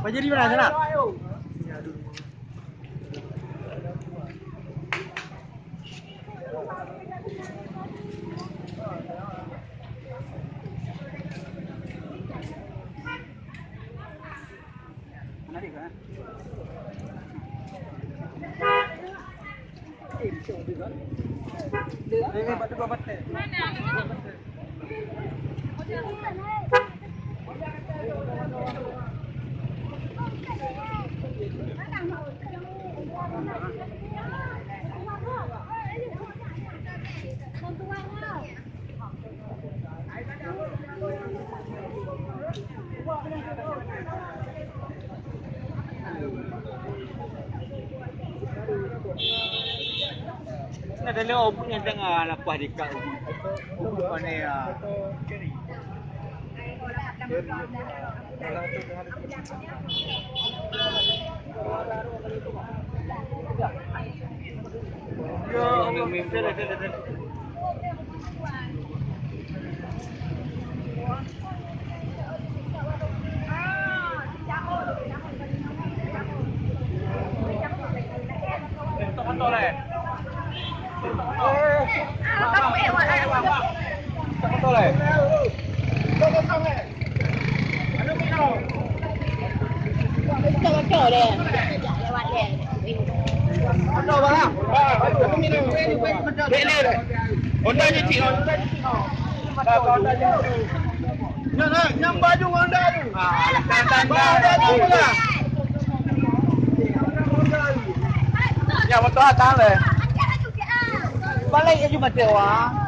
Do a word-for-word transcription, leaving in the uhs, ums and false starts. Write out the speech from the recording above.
Bajiri mana sana? Nah, dalam obuk yang tengah lapah di kak obuk. Obuk mana ya? Honda je cik. Nyang, nyang baju Honda tu. Honda tu lah. Ya, motor datang leh. Balik je mati orang.